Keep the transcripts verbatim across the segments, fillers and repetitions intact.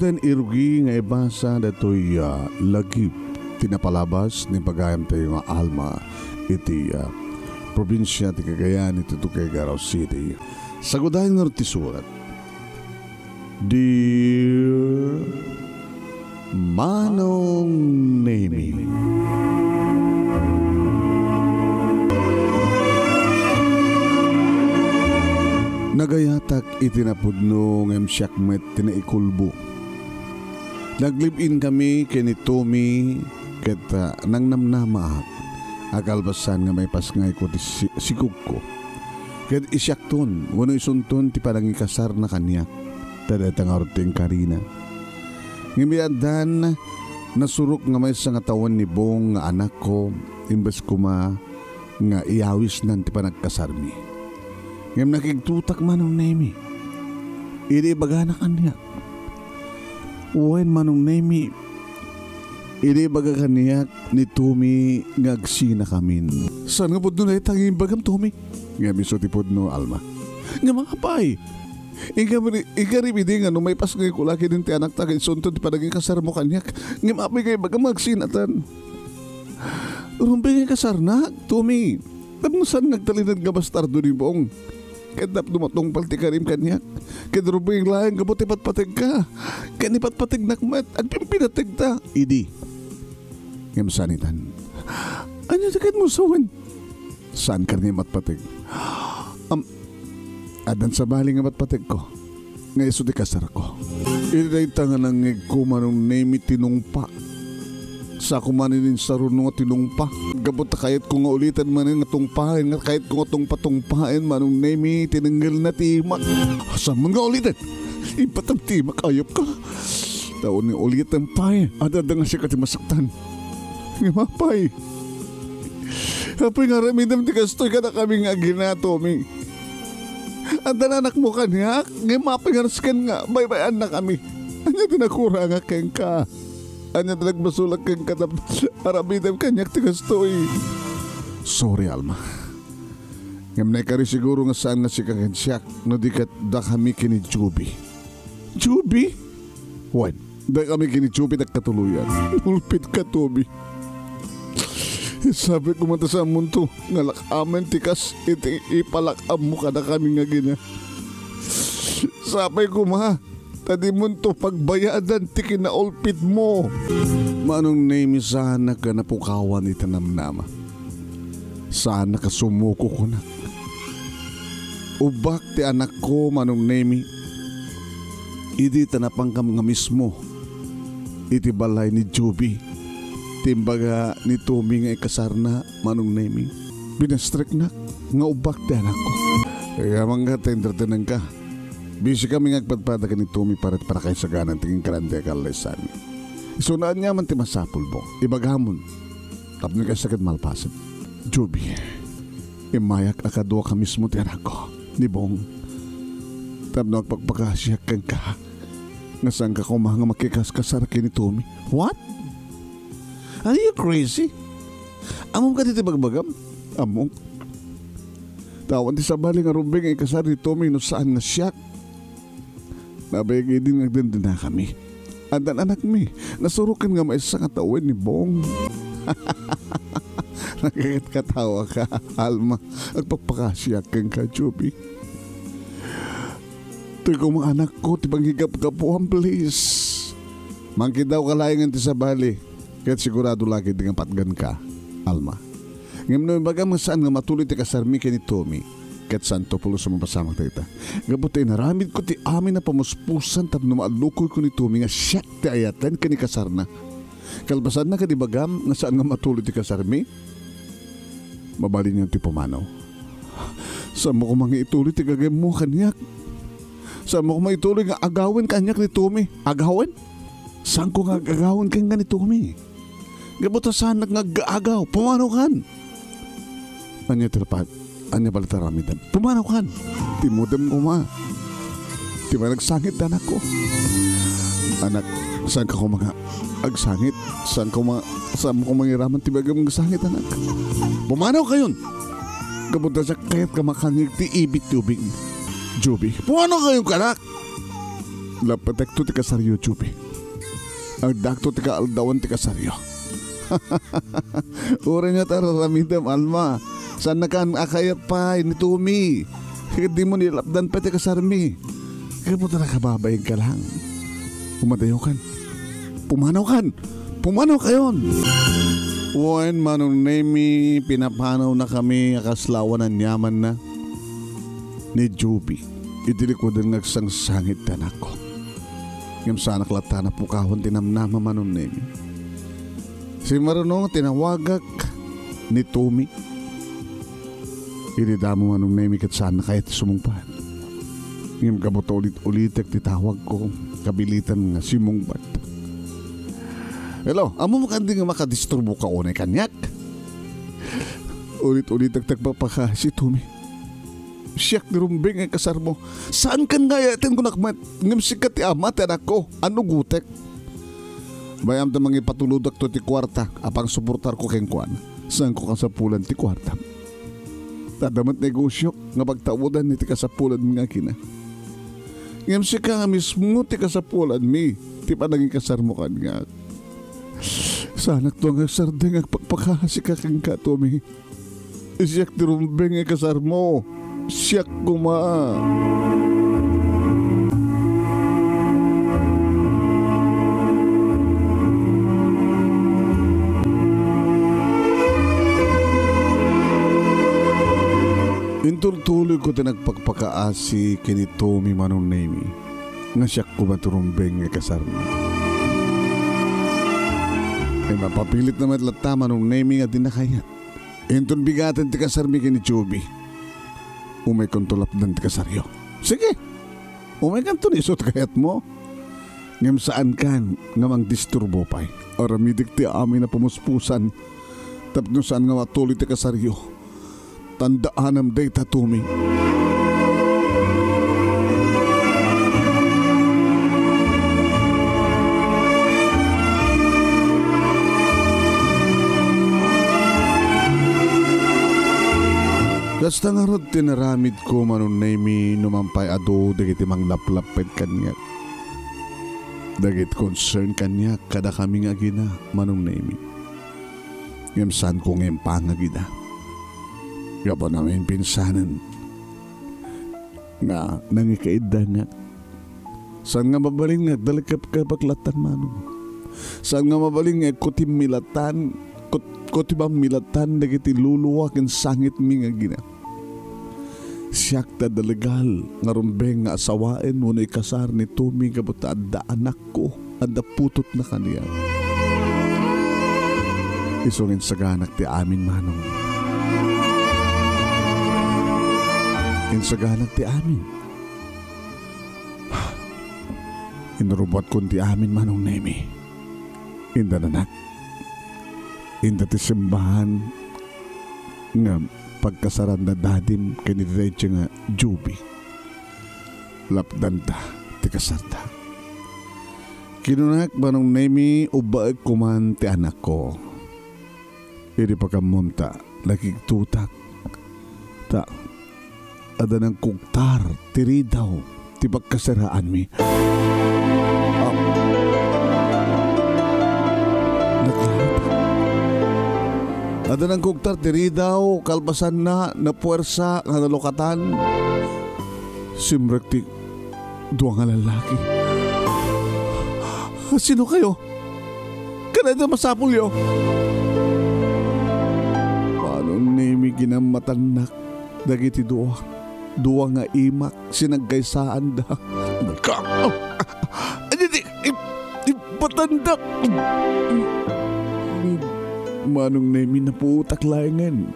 Ken irugi nga ibasa datoy, ah, lagip ti napalabas ni pagayamtayo nga Alma iti, ah, probinsia ti Cagayan iti Tuquegarao City. Sagudayen ngarud ti surat. Dear Manong Nemi. Nagayatak iti napudno ngem siak met ti naikulbo. Nag-live-in kami ken ni Tommy ket, ah, nangnamnamaak a kalpasan nga maipasngayko ti si-, sigugko. Ket isiakton wenno isunton ti panangikasarna kaniak, ta dayta ngarud ti inkarina. Ngem iti addan, nasurok nga maysa nga tawen ni Bong nga anakko, imbes koma nga iyawisnan ti panagkasarmi. Ngem nakigtotak, Manong Nemi. Idi ibagana kaniak. Wen, Manong Nemi, idi ibaga kaniak ni Tommy nga agsinakamin. Saan nga pudno dayta nga imbagam, Tommy? Ngem isu ti pudno, Alma. Ngem apay? Inkari-, inkarimi idi nga no maipasngayko la ken ti anakta ket isunton ti panagikasarmo kaniak. Ngem apay nga ibagam nga agsinatan? Rumbeng nga ikasarnak, Tommy. Tapno saan nga agtalinaed nga bastardo ni Bong. Ket tapno matungpal ti karim kaniak. Ket rumbeng laeng gapu ti patpategka. Ket ni patpategnak met, agpimpinategta. Idi. Ngem saan itan. Ania ti kayatmo sawen? Saan kaniak matpateg? Am, addan sabali nga matpategko. Nga isu ti kasarko. Iti dayta nga nangngegko, Manong Nemi, tinungpa. Saanko manen insaruno nga tinungpa. Gapu ta kayatko nga uliten manen nga tungpaen, nga kayatko nga tungpa-tungpaen, Manong Nemi, tinengngel na ti imak. Saanmo nga uliten? Ipatam ti imak, ayupka. Ta no uliten pay, adda nga sika ti masaktan. Ngem apay? Apay nga aramidem ti kastoy kadakami nga agina, Tommy? Adda anakmo kaniak, ngem apay nga nasken nga baybay-annakami? Ania ti nakurangak kenka? Ania ti nagbasolak kenka tapno aramidem kaniak ti kastoy? Sorry, Alma. Ngem naikari siguro nga saan nga sika ken siak, no di ket dakami ken ni Joby. Joby? Wen, dakami ken ni Joby nagkatuloyan. Ulpitka, Tommy. Sapay koma ta saanmonto nga lak-amen ti kas iti ipalak-ammo kadakami nga agina. Sapay koma ta dimonto pagbayadan ti kinaulpitmo. Manong Nemi, saanak a napukawan iti namnama. Saanak a sumuko, kunak. Ubbak ti anakko, Manong Nemi. Idi ta napankam nga mismo iti balay ni Joby, ti imbaga ni Tommy nga ikasarna, Manong Nemi. Binastreknak nga ubbak ti anakko. Kaya mangga ta entertainenka. Busy kami nga agpadpada ken ni Tommy para ti panakaisagana ti inkaran ti akallesan. Isuna aniaman ti masapulmo. Ibagamon. Tapno kasta ket malpasen. Joby, immayak a kaduaka mismo ti anakko, ni Bong. Tapno agpakpakasiak kenka, nga saanka koma nga makikaskasar ken ni Tommy. What? Are you crazy? Ammom kadi ti bagbagam? Ammok. Ta awan ti sabali nga rumbeng nga ikasar ni Tommy no saan nga siak. Nabayag idin nga agdendennakami. Addan anakmi, nasuroken nga maysa nga tawen ni Bong. Nagkatkatawaka, Alma. Agpakpakasiak kenka, Joby. Toy koma anakko ti pangigapgapuam, please. Mangkiddawka laengen ti sabali. Ket sigurado la ketdi nga patgenka, Alma. Ngem no ibagam nga saan nga matuloy ti kasarmi ken ni Tommy, ket saanto pulos a mapasamak dayta. Gapu ta inaramidko ti amin a pamuspusan tapno maallukoyko ni Tommy nga siak ti ayaten ken ikasarna. Kalpasanna, ket ibagam nga saan nga matuloy ti kasarmi? Mabalinyo ti pumanaw. Saanmo koma nga ituloy ti gagayemmo kaniak? Saanmo koma ituloy nga agawen kaniak ni Tommy? Agawen? Saanko nga agagawen kenka ni Tommy? Gapu ta saanak nga agagaw. Pumanaw kan. Ania ti lapat? Ania pay ti aramidem? Pumanaw kan. Ti modem koma. Ti managsangit ti anakko. Anak, saanka koma nga agsangit? Saan koma, saan koma nga iraman ti bagam nga agsangit, anak? Pumanaw kayon. Gapu ta siak, kayatka makangngeg ti ibit ti ubing. Joby, pumanaw kayon, anak. lappetekto ti kasaryo, Juby. Agdakto ti kaaldawan ti kasaryo. Uray nga ta raramidem, Alma. Saannakan a kayat pay ni Tommy. Ket dimo ni lapdan pay ti kasarmi. Gapu ta nakababainka lang. Pumadayokan. Pumanaw kan! Pumanaw kayon! Wen, Manong Nemi, pinapanaw na kami a kasla awan aniamanna ni Juby iti likudan nga agsangsangit ti anakko. Ngem saanak latta a pukawan ti namnama, Manong Nemi. Simmaruno nga tinawagak ni Tommy. Idi damo, Manong Nemi, ket saan a kayat ti sumungbat. Ngem gapu ta ulit-ulitek ti tawagko, kabilitan nga simmungbat. Hello, ammom kadi nga makadisturboka unay kaniak? Ulit-ulitek ti agpakpakaasi, Tommy. Siak ti rumbeng nga ikasarmo. Saankan nga ayatenko nakmet, ngem sika ti ama ti anakko. Annugotek. Bay-am ta mangipatulodakto ti kuarta a pangsuportarko kenkuana. Saanko kasapulan ti kuartam. Ta adda met negosiok nga pagtaodan iti kasapulanmi nga agina. Ngem sika nga mismo ti kasapulanmi ti panangikasarmo kaniak. Saanak to nga agsardeng agpakpakaasika kenka, Tommy. Siak ti rumbeng nga ikasarmo. Siak koma. Intultuloyko ti nagpakpakaasi ken ni Tommy, Manong Nemi, nga siak koma ti rumbeng nga ikasarmi. Ay mapapilit na met latta, Manong Nemi, nga di nakayat. Inton bigaten ti kasarmi ken ni Juby, umaykanto lapdan ti kasaryo. Sige, umaykanto ni isu ti kayatmo. Ngem saankan nga mangdisturbo pay. Aramidek ti amin a pumuspusan tapno saan nga matuloy ti kasaryo. Tandaanam dayta, Tommy. Kasta ngarud ti naramidko, Manong Nemi, no man pay adu dagiti manglaplapped kaniak. Dagiti concern kaniak kadakami nga agina, Manong Nemi. Ngem saanko nga impangag ida. Gapu ta naminpinsanen nga nangikaidda nga saan nga mabalin nga agdalkepkepek latan, Manong. Saan nga mabalin nga agkutimmi latan, kut-, kutimammi latan dagiti luluwa ken sangitmi nga agina. Siak ti adda legal nga rumbeng nga asawaen wenno ikasar ni Tommy gapu ta adda anakko, adda putotna kaniak. Isu nga insaganak ti amin, Manong. Insaganak ti amin. Inrubatkon ti amin, Manong Nemi. Inda nanak. Inda ti simbahan nga pagkasaran da dadim ken ni daytoy nga Juby. Lapdanta ti kasarda. Kinunak, Manong Nemi, ubbaek koman ti anakko. Idi pakammom ta nakigtutak. Ta adda nangkugtar ti ridaw ti pagkasaraanmi. Ah. Naglapat. Adda nangkugtar ti ridaw, kalpasanna, napuersa nga nalukatan. Simrek ti dua nga lallaki. Sino kayo? Kadayta masapulyo? Manong Nemi, kinammatannak dagiti dua. Dua nga imak, sinagkaysaanda. Ka-, adi ti, i-, ipatandak. Manong Nemi, naputak laengen.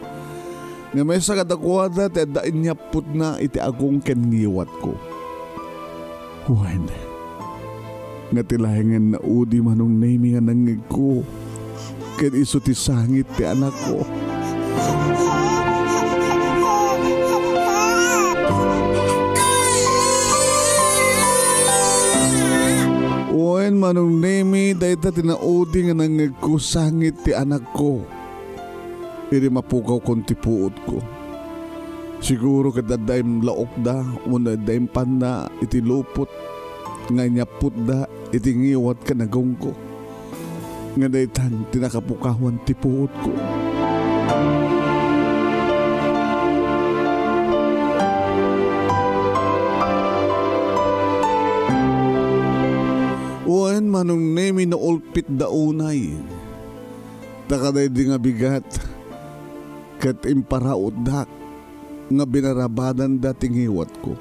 Nga maysa kadakuada ti adda inyapputna iti agong ken ngiwatko. Wen, nga ti laengen naudi, Manong Nemi, nga nangngegko, ken isu ti sangit ti anakko. Wen, Manong Nemi, dayta ti naudi nga nangngegko, sangit ti anakko. Idi mapugawkon ti puotko, siguro ket adda imlaokda wenno adda impanna iti lupot. nga inyaputda iti ngiwat ken agongko, nga daytan ti nakapukawan ti puotko. Wen, Manong Nemi, naulpitda unay. Ta kadaydi nga bigat, ket imparautdak nga binarabadanda ti ngiwatko.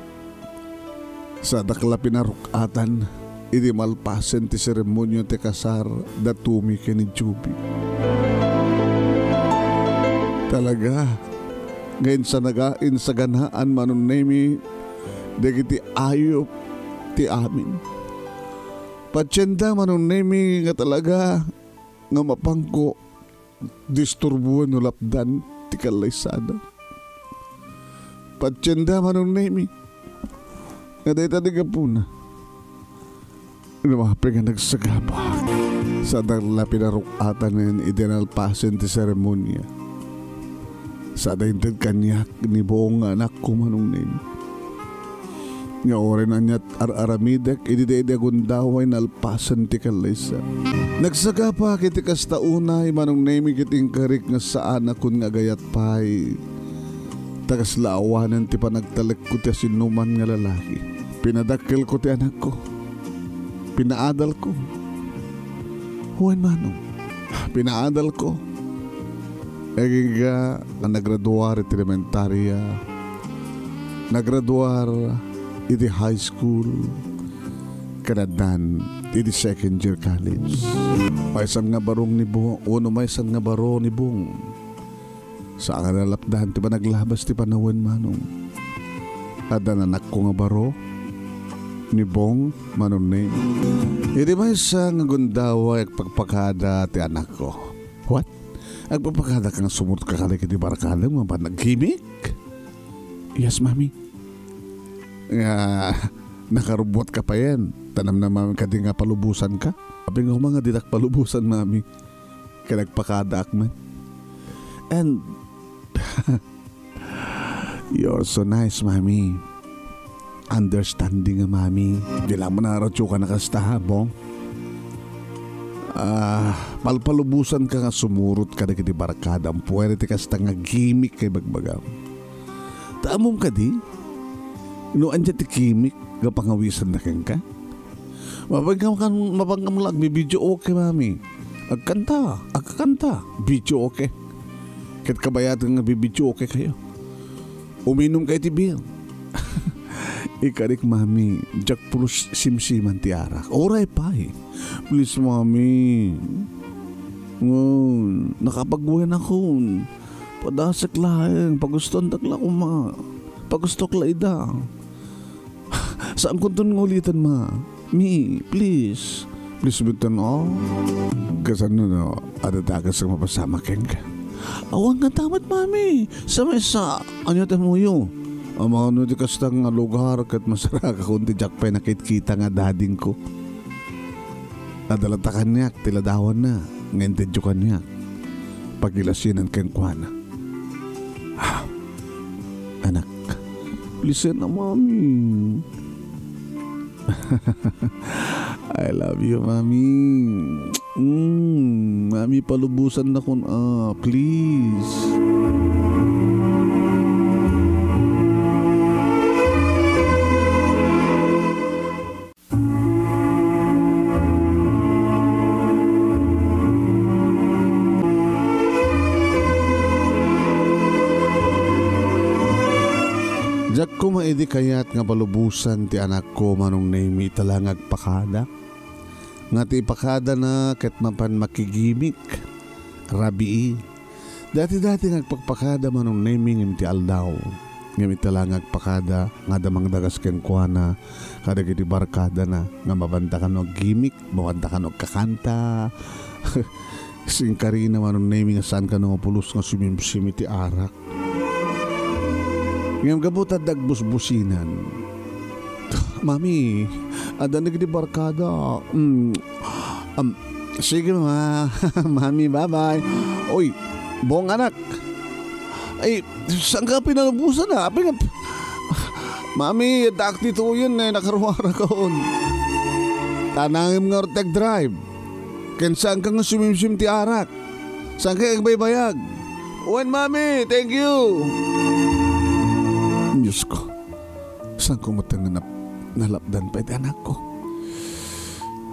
Saadak la pinaruk-atan idi malpasen ti seremonia ti kasar da Tumi ken ni Juby. Talaga nga insanaga-, insaganaan, Manong Nemi, dagiti ayup ti amin. Patienda, Manong Nemi, nga talaga nga mapanko disturboen no lapdan ti kallaysada. Patienda, Manong Nemi, nga dayta ti gapuna no apay nga nagsagaba. Saadak la pinaruk-atanen iti nalpasen ti seremonia. Sada inted kaniak ni Bong nga anakko, Manong Nemi, nga uray aniat ar-aramidek idi daydi a gundaway nalpasen ti kallaysa. Nagsagaba iti kasta unay, Manong Nemi, ket inkarik nga saanakon nga agayat pay ta kasla awanen ti panagtalekko ti asinoman nga lalaki. Pinadakkelko ti anakko. Pinaadalko. Wen, Manong, pinaadalko. Agingga nga nagraduar iti elementaria, nagraduar iti high school, ken addan iti second year college. Maysan nga barong ni Bo-, wenno maysan nga baro ni Bong. Saan nga nalapdan ti panaglabas ti panawen, Manong. Addan anakko nga baro ni Bong, Manong Nemi. Idi maysa nga gundaway, agpakpakada ti anakko. What? Agpakpakada ka nga sumurotka kadagiti barkadam nga panaggimik? Yes, Mami. Nga, nakarubbuat ka payen. Tanam na, Mami, kadi nga palubosan ka? Apay nga koma nga ditak palubosan, Mami. Ket agpakadaak met. And you're so nice, Mami. Understanding a Mami. Di lang man aratyo ka na kasta, ha, Bong? Ah, palpalubosan ka nga sumurot kadagiti barkadam. Pwede ti kasta nga gimik kay bagbagam. Ta ammom kadi? No ania ti gimik nga pangawisanna kenka? Mapanggam kan, mapanggam la, agbi-videoke, Mami. Agkanta, agkakanta, videoke. Ket kabayaten nga bi-videoke kayo. Uminum kayo ti beer. Ikarik, Mami, diak pulos simsiman ti arak. Uray pay. Please, Mami. Ngun, nakapagwenakon. Padasek laeng, pagustuandak la koma. Pagustuak la ida. Saankonton nga ulitan, Ma. Mi, please. Please, bitan, oh. Kasano no, adda dakes nga mapasamak kenka? Awan nga tamat, Mami. Sa maysa, ania ti ammoyo? Ammom no ti kasta nga lugar ket masarakakon ti diak pay nakitkita nga daddy-ko. Adda latta kaniak ti ladawanna nga intedyo kaniak. Pagilasinan kenkuana. Ah, anak, listen na, Mami. I love you, Mami. Mm, Mami, palubosannakon, ah, please. Diak koma idi kayat nga palubosan ti anakko, Manong Nemi, ita la nga agpakada. Nga ti ipakadana ket mapan makigimik. Rabii. Dati-dati nga agpakpakada, Manong Nemi, ngem ti aldaw. Ngem ita la nga agpakada nga adda mangdagas kenkuana kadagiti barkadana nga mabanda kano aggimik, mabanda kano agkakanta. Sinkarina, Manong Nemi, nga saan kano nga pulos nga sumimsim iti arak. Ngem gapu ta adda agbusbusinan. Mami, adda dagiti barkada. Mm. Am, sige, ma. Mami, bye-bye. Oy, Bong, anak. Ay, saan ka pinalubosan, ah? Apay nga, Mami, addaak ditoyen, eh, nakaruarakon. Ta nangem nga ti agdrive. Ken saanka nga sumimsim ti arak. Saanka agbaybayag. Wen, Mami, thank you. Diyos ko, saanko met nga nap-, nalapdan pay ti anakko?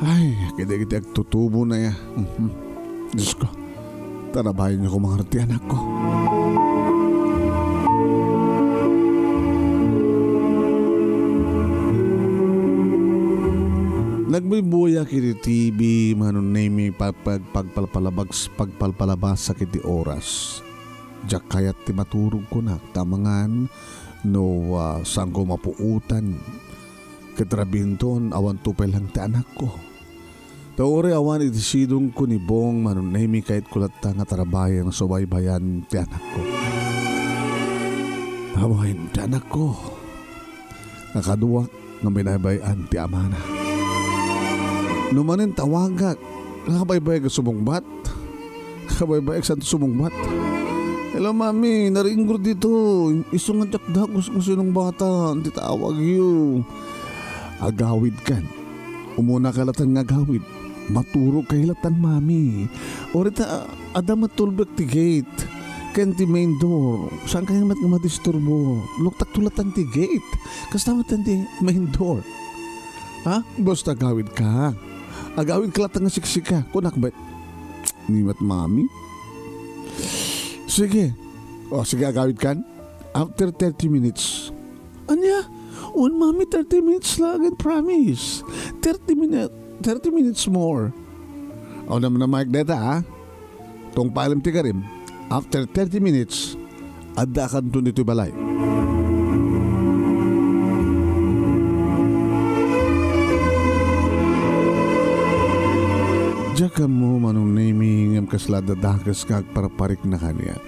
Ay, kidagiti agtutubona ya. Mhm. Diyos ko, tarabayenyo koma ngarud ti anakko. Nagbuybuyak iti T V, Manong Nemi, pag-, pag-, pagpalpalabas-, pagpalpalabas iti oras. Diak kayat ti maturog, kunak, ta amangan no, ah, saanko mapuotan. Ket rabienton, awan to pay lang ti anakko. Ta uray awan iti sidongko ni Bong, Manong Nemi, kayatko latta nga tarabayen, subaybayan ti anakko. Awan ti anakko. Nakaduak nga binaybay-an ti amana. No manen tawagak, nakabaybayag a sumungbat. Nakabaybayag saan ti sumungbat. "Hello, Mami, nariing ngarud dito. Isu nga diak dagus no sinong bata ti tawagyo." Agawidkan. Umunaka latta nga agawid. Maturogka latta, Mami. Uray ta, adda met tulbek ti gate ken ti main door. Saankayo met nga madisturbo. Luktakto latta ti gate. Kasta met ti main door. Ha? Basta agawidka. Agawidka latta nga siksika. Kunak met. Ni met, Mami. Sige. O, sige, agawidkan. After thirty minutes. Ania? Wen, Mami, thirty minutes laeng, promise. Thirty minute, thirty minutes more. O, namnamaek dayta, ha? Tungpalem ti garim. After thirty minutes, addakanto ditoy balay. Diak ammo, Manong Nemi, ngem kasla adda dakes nga agparparikna kaniak.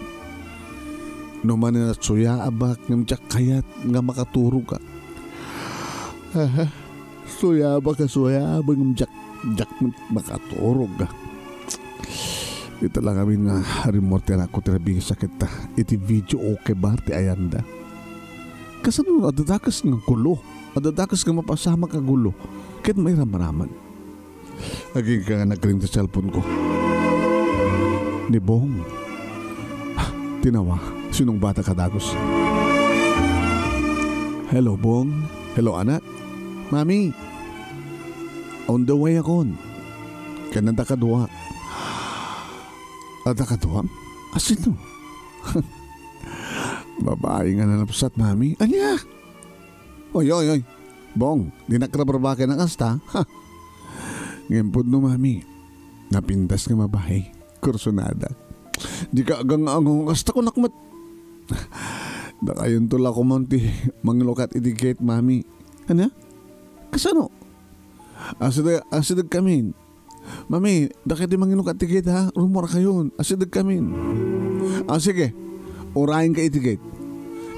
No manen a suyaabak ngem diak kayat nga makaturogak. Aha, suyaabak a suyaabak ngem diak, diak met makaturog. Ita la ngamin nga rimmuar ti anakko ti rabii nga sakit ta iti video okay bar ti ayanda. Kasano no adda dakes nga gulo? Adda dakes nga mapasamak a gulo ket mairamraman. Agingga nga nagring ti cellphone ko. Ni Bong. Ah, tinawa. Sinong bata ka dagus? Hello, Bong. Hello, anak. Mami. On the way akon. Ken adda kaduak. Adda kaduam? Asino? Babai nga nalapsat, Mami. Ania? Oy, oy, oy. Bong, dinak rabrabaki na kasta. Ha? Ngem pudno, Mami. Napintas nga babai. Kursunada. Dika agang-angaw kasta kunak met. Dakayonto la koman ti mangilukat iti gate, Mami. Ania? Kasano? Asideg, asideg kamin. Mami, dakay ti mangilukat ti gate, ha? Rummuarkayon. Asideg kamin. Ah, sige. Urayenka iti gate.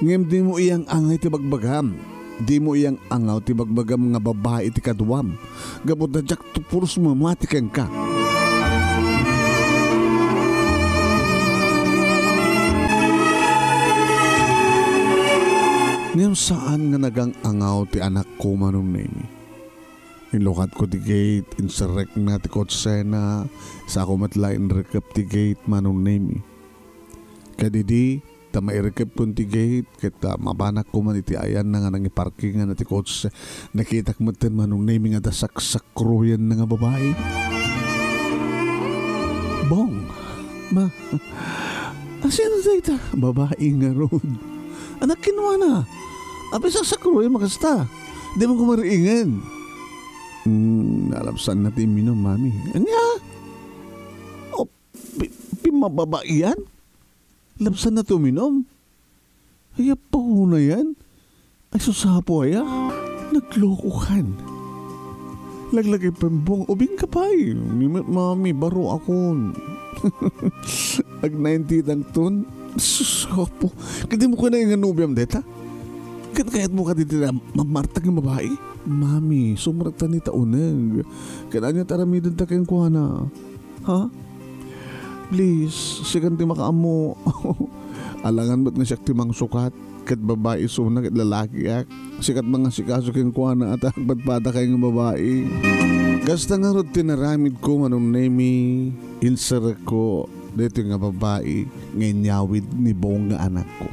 Ngem dimo iyang-angay ti bagbagam. Dimo iyang-angaw ti bagbagam nga babai ti kaduam. Gapu ta diak to pulos mamati kenka. Ngem saan nga nagang-angaw ti anakko, Manong Nemi. Inlukatko ti gate, inserrekna ti kotsena, sako met la inrikep ti gate, Manong Nemi. Ket idi, ta mairikepkon ti gate, ket, ah, mabanak koman iti ayanna nga nangiparkinganna ti kotse, nakitak metten, Manong Nemi, nga adda saksakroyenna nga babai. Bong, ma, asino dayta? Babai ngarud. Anak, kinwana. Apay saksakroyen makasta? Di man ko mariingen. Hmm, nalapsanna ti imminum, Mami. Ania? O, pi-, pimmababaian? Lapsanna ti uminum? Ay, apo na yan? Ay, susapo aya? Naglokokan. Laglagip pay, Bong, ubing ka pay. Ni met, Mami, baro akon. Agnaintitan ton. Sus, apo. Kadi mo kaya nga nobiam deta? Ket kayat mo kadi ti mamartag nga babai? Mami, sumrekta ni ta uneg. Ket ania ti aramidenta kenkuana? Ha? Please, sikan ti makaammo. Alangan met nga siak ti mangsukat, ket babai isuna ket lalakiak. Sikat mangasikaso kenkuana ta agpadpadakay nga babai. Kasta ngarud ti naramidko, Manong Nemi, inserekko daytoy nga babai nga inyawid ni Bong nga anakko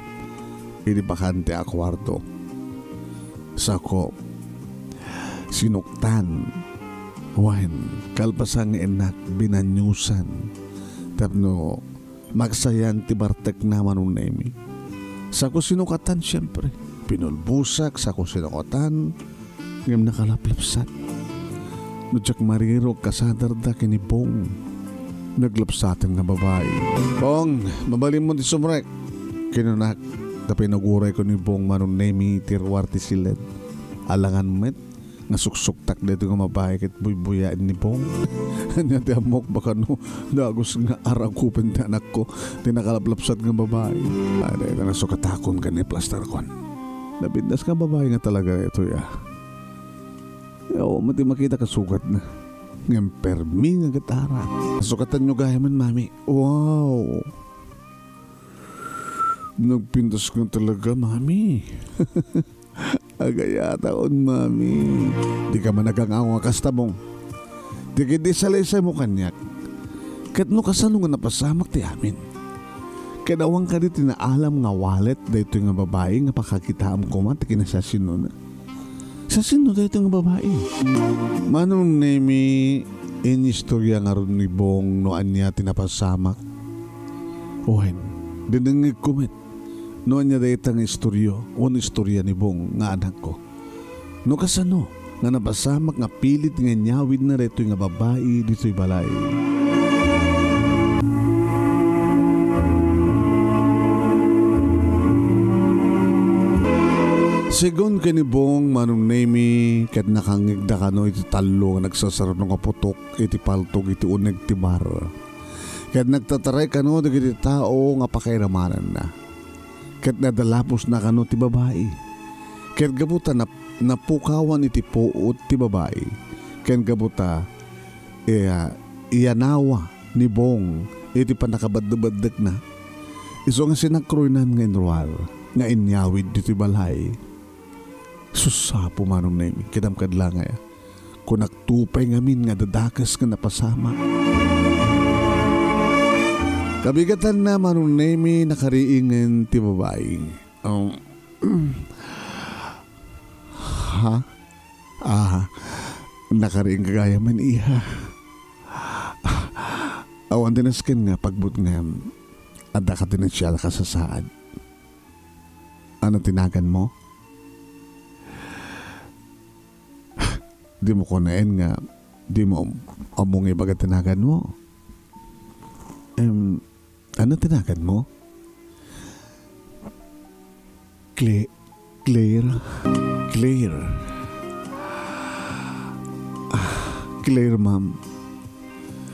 idi bakan ti akuarto. Sako, sinuktan. Wen, kalpasan nga innak binanyosan tapno maksayan ti bartekna, Manong Nemi. Sako sinukatan, siempre. Pinulbosak, sako sinukatan, ngem nakalaplapsat. No diak marirok, kasadarda ken ni Bong. Naglapsaten nga babai. "Bong, mabalinmo ti sumrek," kinunak. Ta pinagurayko ni Bong, Manong Nemi, ti ruar ti siled. Alangan met nga suksuktak daytoy nga babai ket buybuyaen ni Bong. Ania ti ammok, baka no dagus nga aragupen ti anakko ti nakalaplapsat nga babai. Ay, dayta nasukatakon ken ni plastarkon. Napintas nga babai nga talaga daytoy, ah. Awan met ti makita kasugatna. Ngem permi nga agatarak. Sukatanyo gayamen, Mami. Wow! Nagpintas nga talaga, Mami. Agayataon, Mami. Dika man agang-aw nga kasta, Bong. Ti ketdi salaysaymo kaniak. Ket no kasano nga napasamak ti amin? Ket awan kadi ti naalam nga wallet daytoy nga babai nga pakakitaem koma ti kinasiasinona? Sasino daytoy nga babai? Manong Nemi, inistorya ngarud ni Bong no ania ti napasamak. Wen, dinengngegko met no ania dayta nga istoryo wenno istorya ni Bong nga anakko. No kasano nga napasamak nga pilit nga inyawidna daytoy nga babai ditoy balay. Segun ken ni Bong, Manong Nemi, ket nakangngegda kano iti tallo nga nagsasaruno nga putok iti paltog iti uneg ti bar. Ket nagtataray kano dagiti tao nga pakairamananna. Ket nadalapusna kano ti babai. Ket gapu ta nap-, napukawan iti puot ti babai, ken gapu ta iya-, iyanawa ni Bong iti pannakabaddebaddekna, isu nga sinakroynan nga inruar nga inyawid ditoy balay. Sus, Apo, Manong Nemi, kidam kad langay. Kunakto pay ngamin nga dadakes nga napasamak. Kabigatanna, Manong Nemi, nakariingen ti babai. Um, ha? Ah, nakariing ka gayamen, iha. Awan ti nasken nga pagbutngem. Adda ka ti nasiat a kasasaad. Ano ti naganmo? Dimo kunaen nga dimo am-, ammo nga ibaga ti naganmo. Em, ano ti naganmo? Cle-, Claire? Claire. Ah, Claire, ma'am.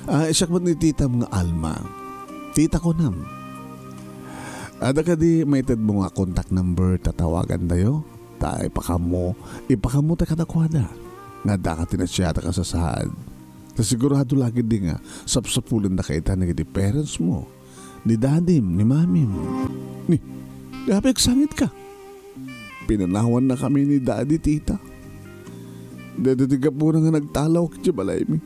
Ah, siak met ni titam nga Alma. Tita ko, ma'am. Adda kadi maitedmo nga contact number ta tawagantayo? Ta ipakammo, ipakammo ta kadakuada nga adda ka ti nasiat a kasasaad. Ta sigurado la ketdi nga sapsapulendaka ita dagiti parents mo, ni dadim, ni mamim. Ni, apay agsangit ka? Pinanawannakami ni dadi, tita. Daytoy ti gapuna nga nagtalawak iti balaymi.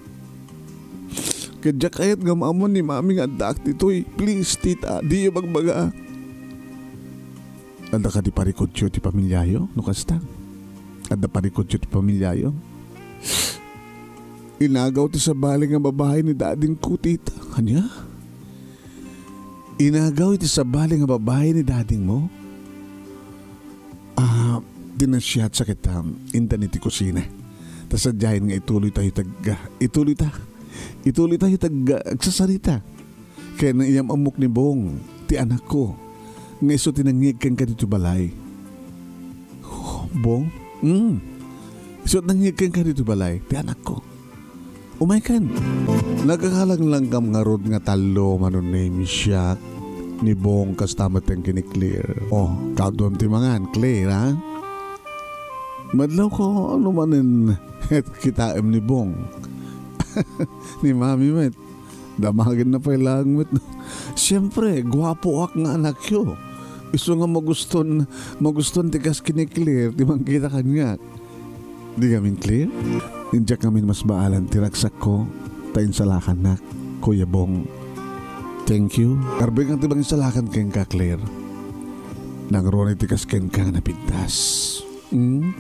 Ket diak kayat nga maammo ni mami nga addaak ditoy. Please, tita, diyo bagbaga. Adda kadi parikutyo ti pamiliayo, no kasta? Adda parikutyo ti pamiliayo? Inagaw ti sabali nga babai ni dadingko, tita. Ania? Inagaw iti sabali nga babai ni dadingmo? Ah, dinasiat sa kita, intan iti kusina. Ta sadiayen nga ituloy tayo tagga, ituloy ta. Ituloy tayo tagga, agsasarita. Kaya naiyammok ni Bong, ti anakko, nga isu ti nangyeg kenka dito balay. Bong? Mm. Isu ti nangyeg kenka dito balay, ti anakko. Umaykan. Nagkakalanglanggam ngarud nga tallo, Manong Nemi, siak, ni Bong, kasta met ken ni Claire. Oh, kaduam ti mangan, Claire, ha? Madlaw ko, ano manen, kitaem ni Bong. Ni Mami met. Damagenna pay laeng met. Siyempre, guapoak nga anakyo. Isu nga maguston, maguston ti kas ken ni Claire, ti mangkita kaniak. Di gamin, Claire? Diak ngamin masbaalan ti ragsakko ta insalakannak, Kuya Bong. Thank you. Karbeng ti mangisalakan kenka, Claire. Nangruna ti kas kenka nga napintas. Hmm?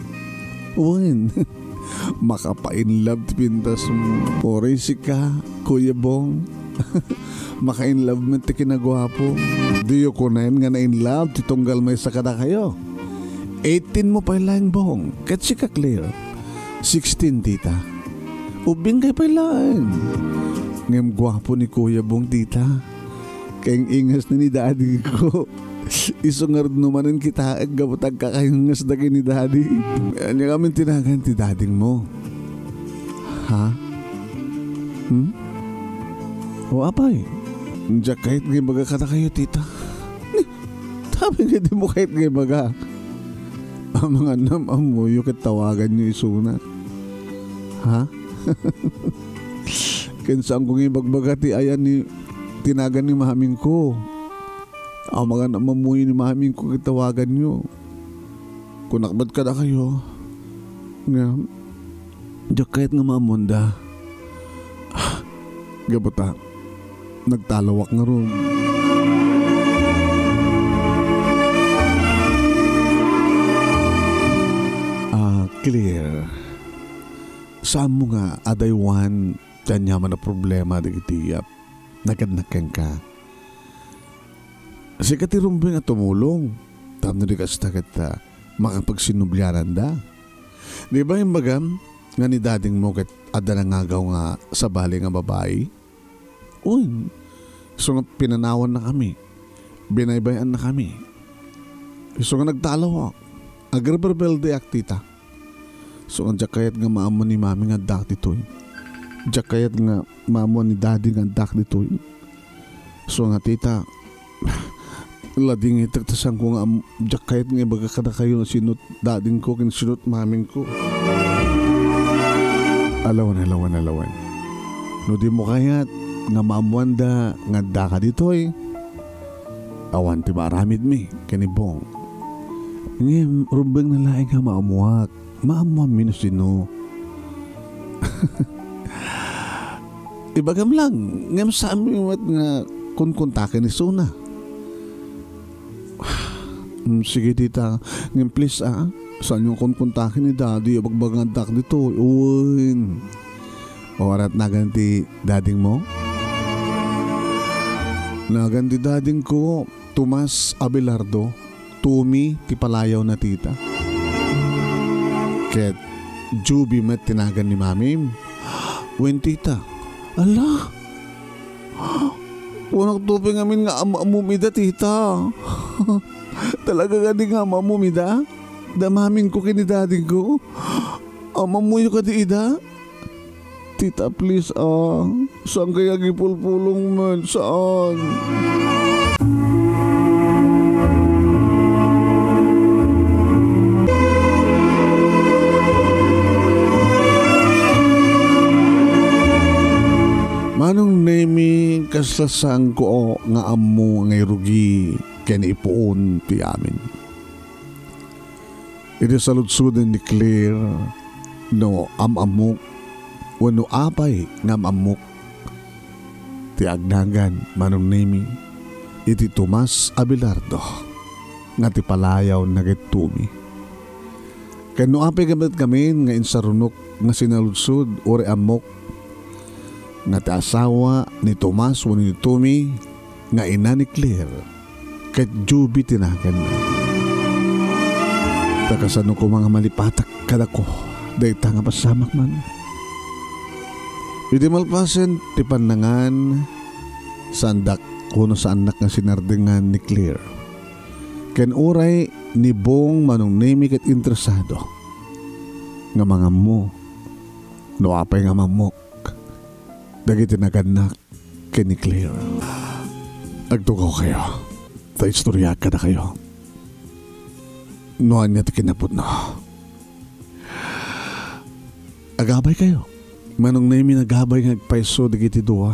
Wen, makapainlove ti pintasmo. Uray sika, Kuya Bong. Makainlove met ti kinaguapo. Diyo kunen nga nainlove ti tunggal maysa kadakayo. Eighteen mo pay laeng, Bong. Ket sika, Claire. Sixteen, tita. Ubbing kay pay laeng. Ngem guapo ni Kuya Bong, tita. Kaing-ingas ni daddy ko. Isu ngarud no manen kitaek gapu ta agkakaingas dagiti ni daddy. Ania ngamin ti nagan ti daddy mo? Ha? Hmm? O apay? Diak kayat nga ibaga kadakayo, tita. Tapno nga dimo kayat nga ibaga. Amangan nam-ammoyo ket tawaganyo isuna. Ha? Ken saanko nga ibagbaga ti ayan ni, ti nagan ni mamingko. Amangan nam-ammoyo ni mamingko ket tawaganyo. Kunak met kadakayo nga diak kayat nga maammoanda. Ah, gapu ta nagtalawak ngarud. Ah, Claire. Saanmo nga adaywan ti aniaman a problema dagiti, ah, nagannak kenka. Sika ti rumbeng a tumulong tapno di kasta ket, ah, makapagsinubliananda. Di ba imbagam nga ni daddy mo ket adda nangagaw nga sabali nga babai? Wen, isu nga pinanawannakami, binaybay-annakami. Isu nga nagtalawak, agrebrebeldeak, tita. Isu nga diak kayat nga maammo ni mami nga addaak ditoy. Diak kayat nga maammo ni daddy nga addaak ditoy. Isu nga, tita, ladingitek ta saanko nga am-, diak kayat nga ibaga kadakayo no sino't daddy ko ken sino't maming ko. Alawen, alawen, alawen. No dimo kayat nga maammoanda nga addaka ditoy, awan ti maaramidmi ken ni Bong. Ngem rumbengna laeng nga maammoak. Maammoammi no sino. Ibagam lang, ngem saanmi met nga kunkuntaken isuna. Mm, sige, tita. Ngem please, ah, saanyo kunkuntaken ni daddy, ibagbaga nga addaak ditoy. Wen. O, arat nagan ti daddy mo? Nagan ti daddy ko, Tomas Abelardo. Tommy ti palayawna, tita. Ket Juby met ti nagan ni mamim. Wen, tita. Ala! Kunak to pay ngamin nga am-ammom ida, tita. Talaga kadi nga am-ammom ida? Da mamingko ken ni dadingko? Am-ammoyo kadi ida? Tita, please, ah. Saan kaya agipulpulong met? Saan? Manong Nemi, kasla saanko nga ammo nga irugi ken ipuon ti amin. Iti saludsoden ni Claire no am-ammok wenno apay nga am-ammok ti agnagan, Manong Nemi, iti Tomas Abelardo nga ti palayaw na ket Tommy. Ken no apay met ngamin nga insarunok nga sinaludsod uray ammok nga ti asawa ni Tomas wenno ni Tommy nga ina ni Claire ket Juby ti naganna. Ta kasano koma nga malipatak kadako dayta nga pasamak man? Idi malpasen ti pannangan, saandak wenno saannak nga sinardengan ni Claire. Ken uray ni Bong Manong Nemi ket interesado nga mangammo no apay nga mammok dagiti nagannak ken ni Claire. Agtugaw kayo. Ta istoryaak kadakayo no ania ti kinapudno. Agabay kayo. Manong Nemi, nagabay nga agpayso dagiti dua.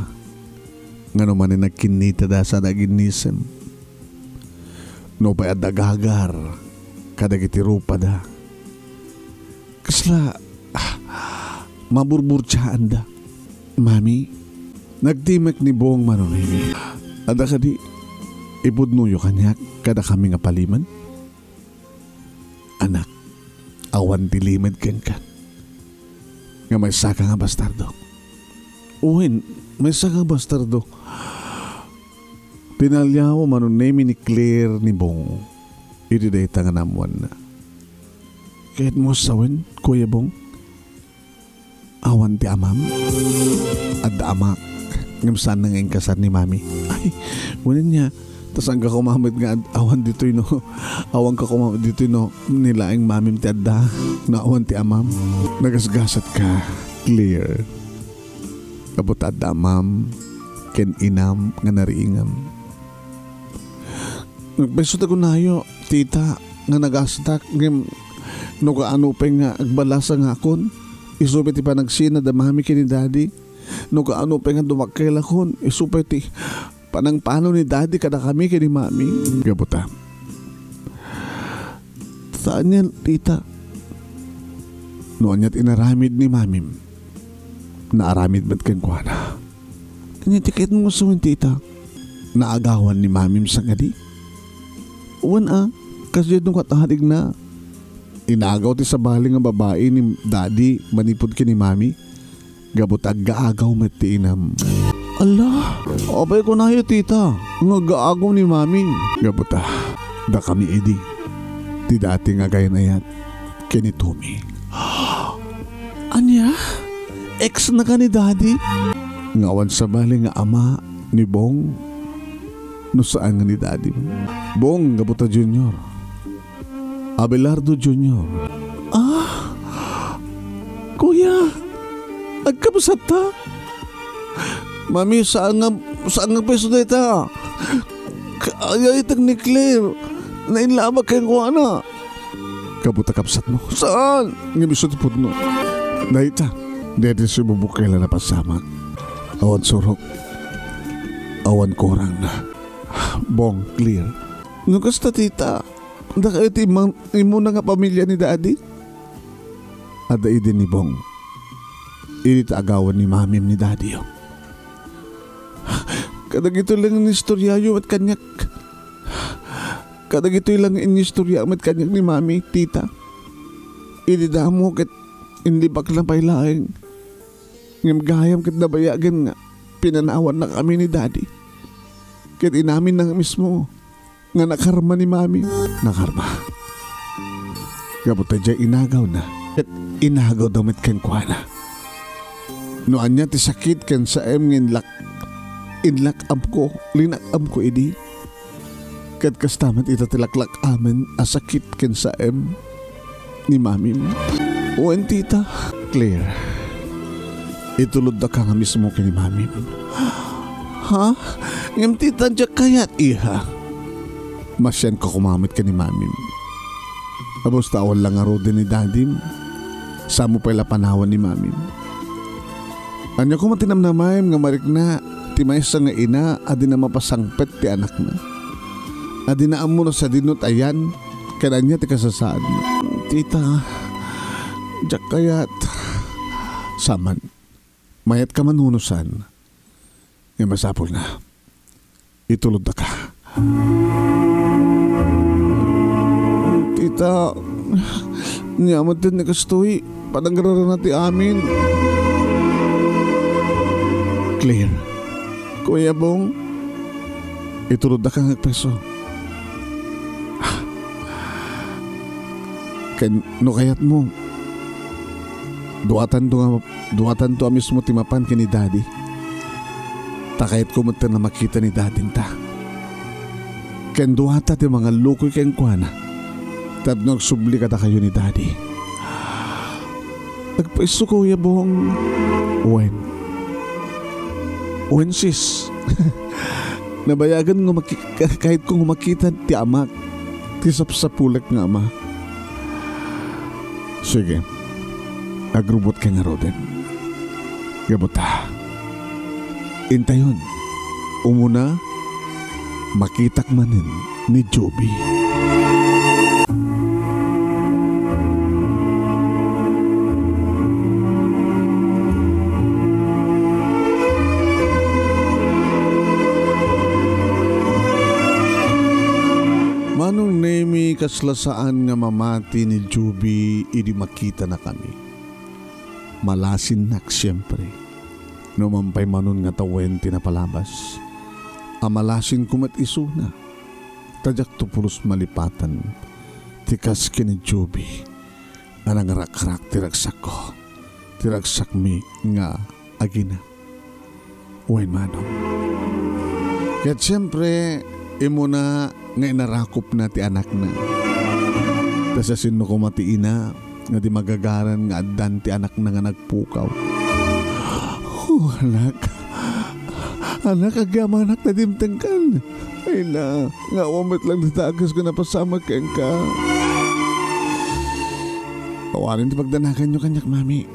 Ngano manen nagkinnitada sa naginnisem. Nupay adda gagar kadagiti rupada. Kasla, ah, maburburtiaanda. Mami, nagtimek ni Bong Mano Nemi. Adda kadi ipudnoyo kaniak kadakami nga palimed? Anak, awan ti limed kenka nga maysaka nga bastardo. Wen, maysaka nga bastardo. Pinaliaw Mano Nemi ni Claire ni Bong iti dayta nga naammoanna. Kayatmo a sawen, Kuya Bong? Awan ti amam? Adda amak, ngem saanna nga inkasar ni Mami. Ay, wen ania, ta saanka koma met nga ad-, awan ditoy no, awanka koma met ditoy no, ni laeng mamim ti adda, no awan ti amam. Nagasgasatka, Claire. Gapu ta adda amam ken inam nga nariingam. Nagpayso ta kunayo, tita, nga nagastak, ngem no kaano pay nga agbalasa nga akon, isu pay ti panagsina da mami ken ni daddy. No kaano pay nga dumakkel akon, isu pay ti panangpanaw ni daddy kadakami ken ni mami. Gapu ta, saan yan, tita? No ania ti inaramid ni mamim, naaramid met kenkuana. Ania ti kayatmo nga sawen, tita? Naagawan ni mamim sangadi? Wen a, kasdiay no katarigna. Inagaw ti sabali nga babai ni daddy manipud ken ni mami. Gapu ta aggaagaw met ti inam. Ala, apay kunayo, tita, nga aggaagaw ni mami? Gapu ta, dakami idi ti dati nga agayan-ayat ken ni Tommy. Ania? Ex na ka ni daddy? Nga awan sabali nga ama ni Bong, no saan nga ni daddy. Bong, gapu ta Junior. Abelardo Junior. Ah? Kuya, agkabsatta? Mami, saan nga, saan nga pwesto dayta? Ka-, ayaytek ni Claire. Nainlabak kenkuana. Gapu ta kabsatmo. Saan? Ngem isu ti pudno. Dayta. Dayta isu bubukkel a napasamak. Awan surok. Awan kurang. Bong, Claire. No kasta, tita, dakayo ti imman-, immuna nga pamilia ni daddy? Adda idi ni Bong. Idi ta agawan ni mamim ni daddy, oh. Kadagitoy lang inistoryayo met kaniak. Kadagitoy lang inistorya met kaniak ni mami, tita. Idi damo ket inlibakna pay laeng. Ngem gayam ket nabayagen nga pinanawannakami ni daddy. Ket inaminna nga mismo nga nakarma ni mami. Nakarma. Gapu ta diay inagawna, ket inagawda met kenkuana. No ania ti sakit ken saem nga inlak-, inlak-amko, linak-amko idi, ket kasta met ita ti laklak-amen a sakit ken saem ni mamim. Wen, tita. Claire, itulodda ka nga mismo ken ni mamim. Ha? Ngem, tita, diak kayat, iha. Masianko koma met ken ni mamim. Abus ta awan la ngaruden ni dadim, samo pay la panawan ni mamim. Ania koma ti namnamaem nga marikna ti maysa nga ina a dina mapasangpet ti anakna, a dina ammo no sadino ti ayan ken ania ti kasasaadna? Tita, diak kayat. Saman, mayatka man wenno saan, nga masapulna, itulodda ka. Tita, nia met ti kastoy, panagrarana ti amin. Claire, Kuya Bong, itulodda ka nga agpayso. Ken no kayatmo, duatanto nga, duatanto a mismo ti mapan ken ni Daddy. Ta kayatko met a makita ni Daddy ta. Ken duata ti mangallukoy kenkuana tapno agsubli kadakayo ni Daddy. Agpayso, Kuya Bong. Wen. Wen, sis. Nabayagen nga maki-, ka-, kayatko nga makita ti amak, ti sapsapulek nga ama. Sige. Agrubotka ngaruden. Gapu ta, intayon, umuna, makitak manen ni Joby. kasla saan nga mamati ni Joby idi makitanakami. Malasinnak, siempre, no mampay manon nga tawen ti napalabas. A malasinko met isuna, ta diakto pulos malipatan ti kas ken ni Joby a nangrakrak ti ragsakko, ti ragsakmi nga agina. Wen, manong. Ket siempre, immuna nga inarakopna ti anakna. Ta siasino koma ti ina nga di magagaran nga addan ti anakna nga nagpukaw? Oh, anak. Anak, agyamanak ta dimtengkan. Ay na, nga awan met lang ti dakes nga napasamak kenka. Awanen ti pagdanaganyo kaniak, mami.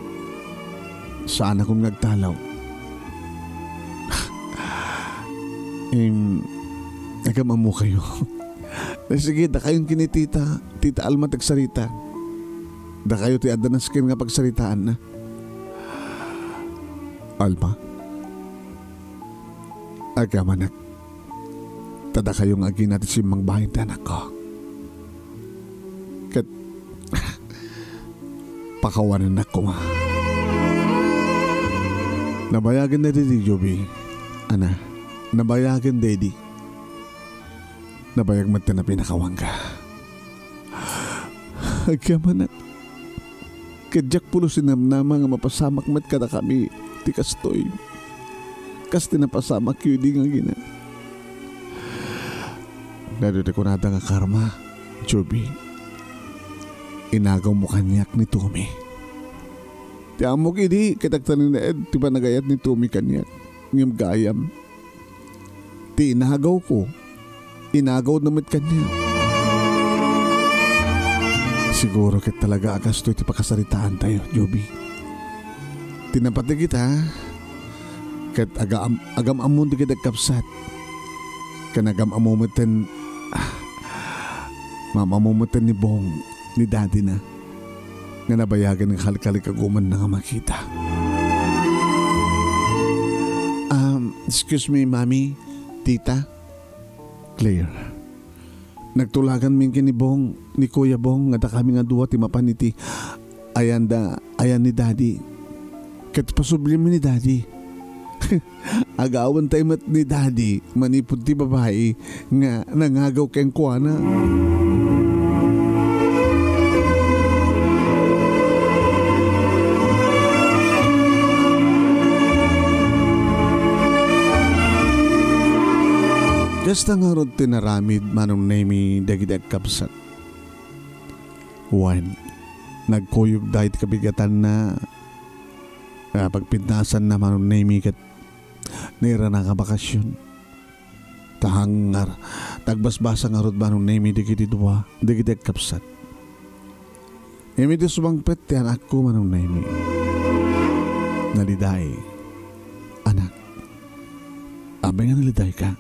Saanakon nga agtalaw. Em, agam-ammokayo. Sige, dakayon ken ni Tita, Tita Alma ti agsarita. Dakayo ti adda nasken nga pagsaritaanna. Alma, agamanak. Ta dakayo nga agina ti simmangbahin ti anakko. Ket pakawanennak koma. Nabayagen daydi, Joby. Ana, nabayagen daydi. Nabayag met ti napinakawanka. Agyamanak. Ket diak pulos sinamnama nga mapasamak met kadakami ti kastoy. Kas ti napasamakyo idi nga agina. Daytoy ti kunada nga karma, Joby. Inagawmo kaniak ni Tommy. Ti ammok idi ket agtalinaed ti panagayat ni Tommy kaniak. Ngem gayam, ti inagawko, inagawna met kaniak. Siguro ket talaga a kastoy ti pakasaritaantayo, Joby. Ti napateg ita, ket agam-, agam-ammon dagiti agkabsat. Ken agam-ammo metten, ah, maam-ammo metten ni Bong, ni daddy na, nga nabayagen nga kalkalikagumanna nga makita. Um, excuse me, Mami, Tita, Claire. Nagtulaganmi ken ni Bong, ni Kuya Bong, nga dakami nga dua ti mapan iti ayan da, ayan ni Daddy. Ket pasublimi ni Daddy. Agawentayo met ni Daddy manipud ti babai nga nangagaw kenkuana. Kasta ngarud ti naramid Manong Nemi dagiti agkabsat. Wen, nagkuyogda iti kabigatanna a pagpintasanna Manong Nemi ket nairana nga bakasyon. Ta hangar, ta agbasbasa ngarud Manong Nemi dagiti dua, dagiti agkabsat. Immay ti sumangpet ti anakko, Manong Nemi. Naliday, anak. Apay nga nalidayka?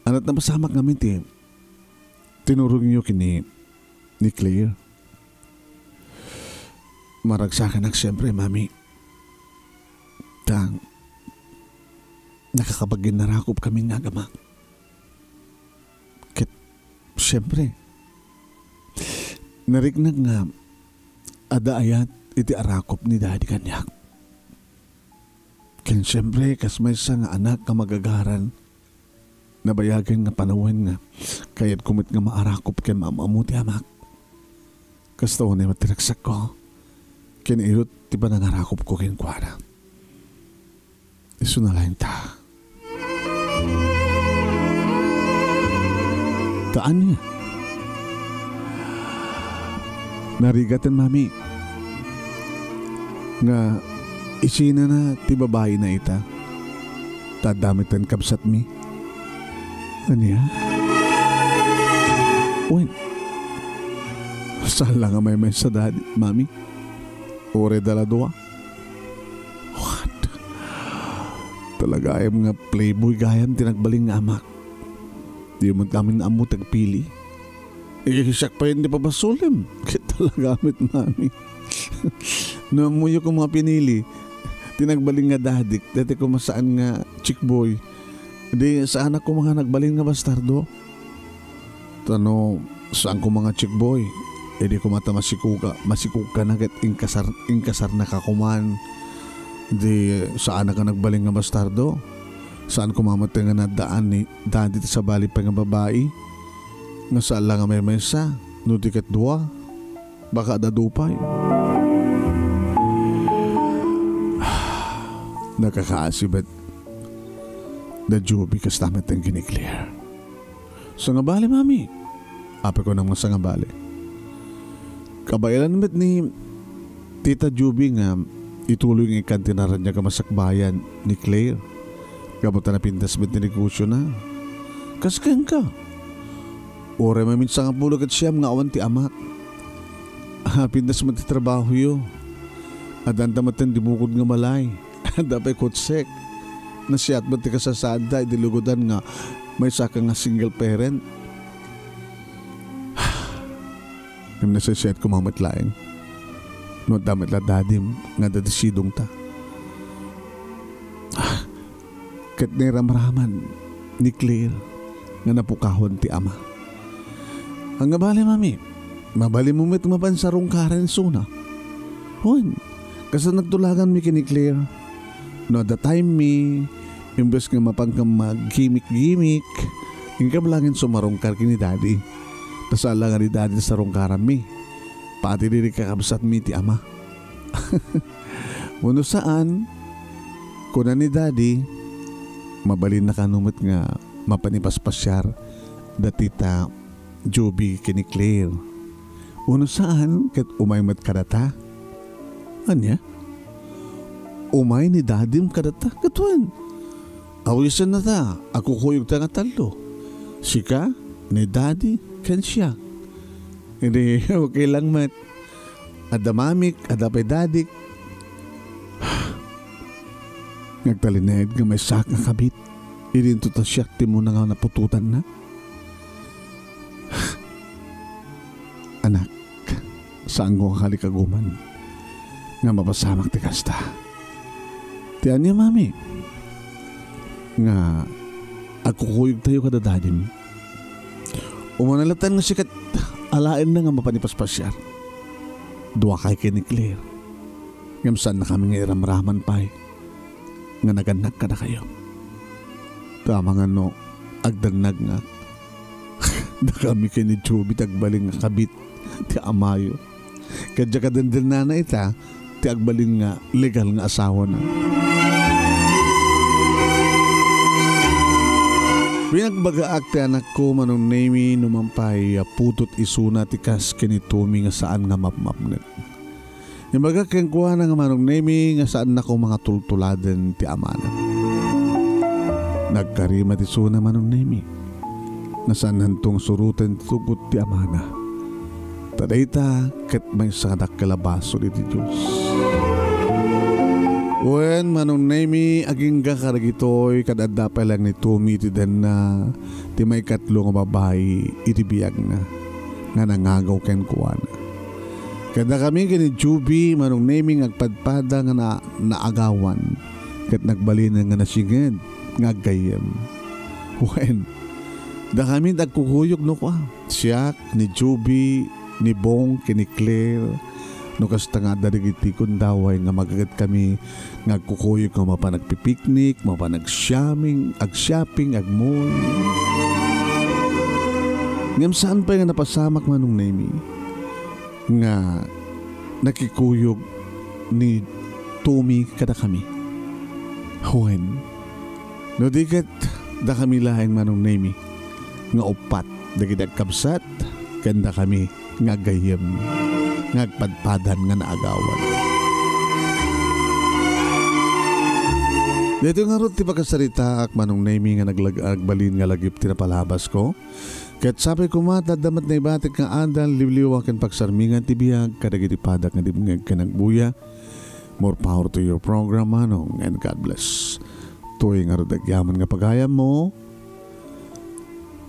Ania ti napasamak ngamin ti tinurongyo ken ni, ni Claire? Maragsakanak siempre, Mami. Ta, nakakabaginnarakup kami nga agama. Ket, siempre, nariknak nga adda ayat iti arakup ni Daddy kaniak. Ken siempre, kas maysa nga anak nga magagaran, nabayagen nga panawen nga kayatko met nga maarakup ken maam-ammo ti amak. Kasta unay met ti ragsakko, ken irut ti panangarakupko kenkuana. Isuna laeng ta. Ta ania? Narigaten, Mami, nga isinana ti babaina ita. Ta adda met ti kabsatmi. Ania? Wen, saan la nga maymaysa, Daddy, Mami? Uray da la dua? What? Talaga gayam nga playboy gayam ti nagbalin nga amak. Di man kami naammo ti agpili. Eh, siak pay ti pabasolem. Ket talaga met, Mami. No ammoyo koma pinili ti nagbalin nga dadik, daytoy koma saan nga chick boy, di saanak koma nga nagbalin nga bastardo. Ta no, saan koma nga chick boy, idi koma ta masikuka-, masikugkana ket inkasar-, inkasarnaka koman, di saanak a nagbalin nga bastardo. Saan koma met nga naddaan ni daddy ti sabali pay nga babai, nga saan la nga maymaysa, no di ket dua, baka adda adu pay. Nakakaasi met da Joby kasta met ken ni Claire. Sangabali, mami. Apay kunam nga sangabali? Kabaelan met ni Tita Joby nga ituloy nga ikkan ti naraniag a masakbayan ni Claire. Gapu ta napintas met ti negosiona. Kas kenka. Uray mamin sangapulo ket siam nga awan ti amak. Ah, pintas met ti trabahoyo. Addanta met ti bukod nga balay. Adda pay kotsek. Nasiat met ti kasasaadda idi lugodan nga maysaka nga single parent. Ngem nasisiat koma met laeng no adda met la dadim nga adda ti sidongta. Ket nairamraman ni Claire nga napukawan ti ama. Sangabali, mami, mabalinmo met mapan sarungkaren isuna. Wen, kasano nagtulaganmi ken ni Claire? No adda time mi, imbes nga mapanka maggimik-gimik, inkam laeng sumarungkar ken ni daddy. Ta saan la nga ni daddy ti sarungkaranmi. Pati daydi kakabsatmi ti ama. Wenno saan, kuna ni daddy, mabalinna kano met nga mapan ipaspasiar da Tita Joby ken ni Claire. Wenno saan, ket umay met kadata. Ania? Umay ni dadim kadata? Ket wen, awisenna ta, agkukuyogta nga tallo. Sika, ni daddy, ken siak. Idi, okay lang met. Adda mamik, adda pay dadik. Nga agtalinaed nga maysaak nga kabit. Idinto ta siak ti umuna nga naputotanna. Anak, saanko nga kalikaguman nga mapasamak ti kasta. Ti ania, mami? Nga agkukuyogtayo kada dadim. Umuna latta nga sikat alaenna nga mapan ipaspasiar. Duakay ken ni Claire. Ngem saannakami nga iramraman pay nga nagannak kadakayo. Ta amangan no agdannag nga dakami ken ni Joby ti agbalin nga kabit ti amayo. Ket diak a dendennana ita ti agbalin nga legal nga asawana. Pinagbagaak ti anakko, Manong Nemi, no man pay a pudot isuna ti kas ken ni Tommy nga saan nga mapmapnek. Imbagak kenkuana nga Manong Nemi nga saanna koma nga tultuladen ti amana. Nagkarima ti isuna, Manong Nemi, nga saannanto nga suroten ti tugot ti amana. Ta dayta ket maysa nga dakkel a basol iti Dios. Wen, Manong Nemi, agingga kadagitoy, kad adda pay laeng ni Tommy iti denna ti maikatlo nga babai iti biagna nga nangagaw kenkuana. Ket dakami ken ni Juby, Manong Nemi, nga agpadpada nga na-, naagawan, ket nagbalinen nga nasinged nga aggayyem. Wen, dakami ti agkukuyog no kua. Siak, ni Juby, ni Bong, ken ni Claire, no kasta nga adda dagiti gundaway nga magagatkami nga agkukuyog nga mapan agpipiknik, mapan agshopping, agshopping, agmall. Ngem saan pay nga napasamak, Manong Nemi, nga nakikuyog ni Tommy kadakami. Wen, no di ket dakami laeng, Manong Nemi, nga uppat dagiti agkabsat ken dakami nga aggayyem nga agpadpadan nga naagawan. Daytoy ngarud ti pakasaritaak, Manong Nemi, nga naglag-, agbalin nga lagip ti napalabasko. Ket sapay koma ta adda met naibatik nga adal, liwliwa ken pagsarmingan ti biag kadagiti padak nga dimngeg ken agbuya. More power to your program, Manong, and God bless. Toy ngarud agyaman nga pagayammo,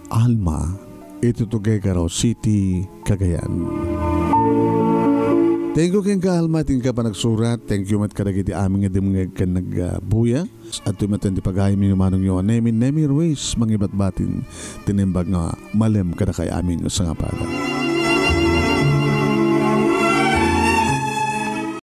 Alma, iti Tuguegarao City, Cagayan. Thank you kenka, Alma, ti inka panagsurat. Thank you met kadagiti amin nga dumngeg ken nagbuya. Adtoy met ti pagayam ni manongyo, Nemi, Nemi Ruiz, mangibatbatin ti naimbag nga malem kadakay amin nga sangapada.